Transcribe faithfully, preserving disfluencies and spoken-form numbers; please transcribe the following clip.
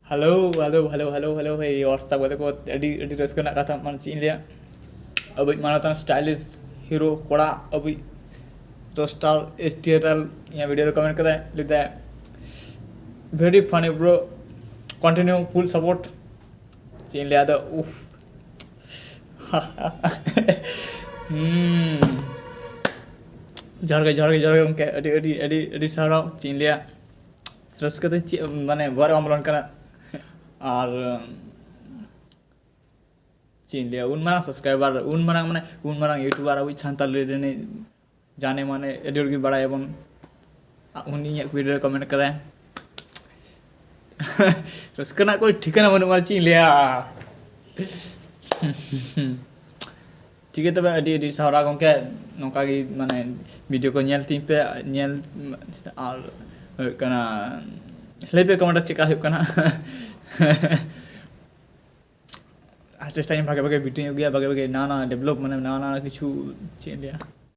Hello hello hello hello hello ᱦᱮ WhatsApp ᱜᱟᱛᱮ ᱠᱚ, ᱟᱹᱰᱤ ᱟᱹᱰᱤ ᱨᱟᱹᱥᱠᱟᱹ ᱨᱮᱱᱟᱜ ᱠᱟᱛᱷᱟ, ᱢᱟᱱᱮ ᱪᱮᱫ ᱤᱧ ᱞᱟᱹᱭᱟ, ᱟᱵᱚᱭᱤᱡ ᱢᱟᱱᱚᱛᱟᱱ ᱥᱴᱟᱭᱞᱤᱥᱴ ᱦᱤᱨᱳ ᱠᱚᱲᱟ, ᱟᱵᱚᱭᱤᱡ ᱨᱳᱥᱴᱟᱨ ᱮᱥ ᱴᱤ ᱮᱴᱟᱞ ᱤᱧᱟᱹᱜ ᱵᱷᱤᱰᱤᱭᱳ ᱨᱮ ᱠᱚᱢᱮᱱᱴ ᱠᱟᱫᱟᱭ, ᱞᱟᱹᱭᱫᱟᱭ, "Very funny bro, continue, full support." ᱪᱮᱫ ᱤᱧ ᱞᱟᱹᱭᱟ ᱟᱫᱚ, ᱩᱯᱷ᱾ ᱦᱩᱸ᱾ ᱡᱚᱦᱟᱨ ᱜᱮ, ᱡᱚᱦᱟᱨ ᱜᱮ, ᱡᱚᱦᱟᱨ ᱜᱮ ᱜᱚᱢᱠᱮ, ᱟᱹᱰᱤ ᱟᱹᱰᱤ ᱟᱹᱰᱤ ᱟᱹᱰᱤ ᱥᱟᱨᱦᱟᱣ᱾ ᱪᱮᱫ ᱤᱧ ᱞᱟᱹᱭᱟ, ᱨᱟᱹᱥᱠᱟᱹ ᱛᱮ ᱪᱮᱫ ᱢᱟᱱᱮ ᱵᱚᱦᱚᱜ ᱨᱮ ᱵᱟᱝ ᱵᱚᱞᱚᱱ ᱠᱟᱱᱟ᱾ ᱟᱨ ᱪᱮᱫ ᱤᱧ ᱞᱟᱹᱭᱟ, ᱩᱱ ᱢᱟᱨᱟᱝ ᱥᱟᱵᱥᱠᱨᱟᱭᱵᱟᱨ, ᱩᱱ ᱢᱟᱨᱟᱝ ᱢᱟᱱᱮ ᱩᱱ ᱢᱟᱨᱟᱝ ᱭᱩᱴᱩᱵᱟᱨ ᱟᱵᱚᱭᱤᱡ ᱥᱟᱱᱛᱟᱲ ᱨᱤᱱᱤᱡ ᱡᱟᱱᱮ ᱢᱟᱱᱮ ᱟᱹᱰᱤ ᱦᱚᱲ ᱜᱮ ᱵᱟᱲᱟᱭᱟᱵᱚᱱ᱾ ᱩᱱᱤ ᱤᱧᱟᱹᱜ ᱵᱷᱤᱰᱤᱭᱳ ᱨᱮ ᱠᱚᱢᱮᱱᱴ ᱠᱟᱫᱟᱭ᱾ ᱨᱟᱹᱥᱠᱟᱹ ᱨᱮᱱᱟᱜ ᱠᱳᱱᱳ ᱴᱷᱤᱠᱟᱹᱱᱟ ᱵᱟᱹᱱᱩᱜᱼᱟ, ᱪᱮᱫ ᱤᱧ ᱞᱟᱹᱭᱟ᱾ ᱴᱷᱤᱠ ᱜᱮᱭᱟ, ᱛᱚᱵᱮ ᱟᱹᱰᱤ ᱟᱹᱰᱤ ᱥᱟᱨᱦᱟᱣ ᱜᱚᱢᱠᱮ, ᱱᱚᱝᱠᱟ ᱜᱮ ᱢᱟᱱᱮ ᱵᱷᱤᱰᱤᱭᱳ ᱠᱚ ᱧᱮᱞ ᱛᱤᱧ ᱯᱮ, ᱧᱮᱞ ᱟᱨ ᱦᱩᱭᱩᱜ ᱠᱟᱱᱟ, ᱞᱟᱹᱭ ᱯᱮ ᱠᱚᱢᱮᱱᱴ ᱨᱮ ᱪᱮᱠᱟ ᱦᱩᱭᱩᱜ ᱠᱟᱱᱟ᱾ ᱟᱨ ᱪᱮᱥᱴᱟᱭᱟᱹᱧ ᱵᱷᱟᱜᱮ ᱵᱷᱟᱜᱮ ᱵᱷᱤᱰᱤᱭᱳᱧ ᱟᱹᱜᱩᱭᱟ, ᱵᱷᱟᱜᱮ ᱵᱷᱟᱜᱮ ᱱᱟᱣᱟ ᱱᱟᱣᱟ ᱰᱮᱵᱷᱞᱚᱯ, ᱢᱟᱱᱮ ᱱᱟᱣᱟ ᱱᱟᱣᱟ ᱠᱤᱪᱷᱩ, ᱪᱮᱫ ᱤᱧ ᱞᱟᱹᱭᱟ,